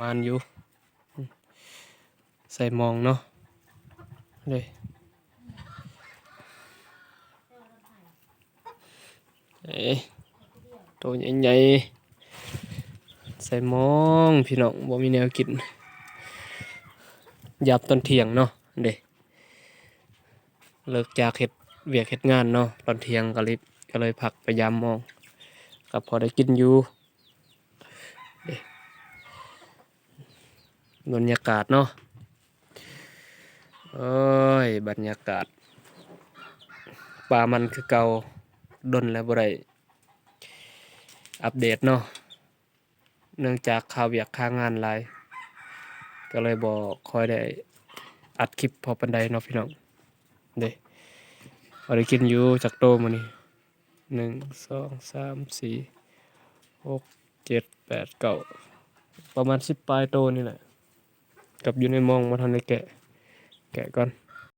ມານຢູ່ ໃສ່ມອງເນາະ ເດ້ ເອີ ໂຕໃຫຍ່ໆ ໃສ່ມອງ ພີ່ນ້ອງ ບໍ່ມີແນວກິນ ຍາມຕອນທ່ຽງເນາະ ເດ້ ເລີກຈາກເຮັດວຽກເຮັດງານເນາະ ຕອນທ່ຽງກໍເລີຍ ກໍເລີຍພັກໄປຢາມມອງ ກໍພໍໄດ້ກິນຢູ່ ເດ້ ບັນຍາກາດເນາະ ໂອ້ຍ ບັນຍາກາດ ປາມັນຄືເກົ່າ ດົນແລ້ວບໍ່ໄດ້ອັບເດດເນາະ ເນື່ອງຈາກຄາວຽກຄາງານຫຼາຍ ກໍເລີຍບໍ່ຄ່ອຍໄດ້ອັດຄລິບພໍປານໃດເນາະພີ່ນ້ອງ ເດ້ ພໍໄດ້ກິນຢູ່ຈັກໂຕມື້ນີ້ ໜຶ່ງ ສອງ ສາມ ສີ່ ຫົກ ເຈັດ ແປດ ເກົ້າ ປະມານສິບປາຍໂຕນີ້ແຫຼະ ກັບຢູ່ໃນມອງບໍ່ທັນໄດ້ແກະ ແກະກ່ອນ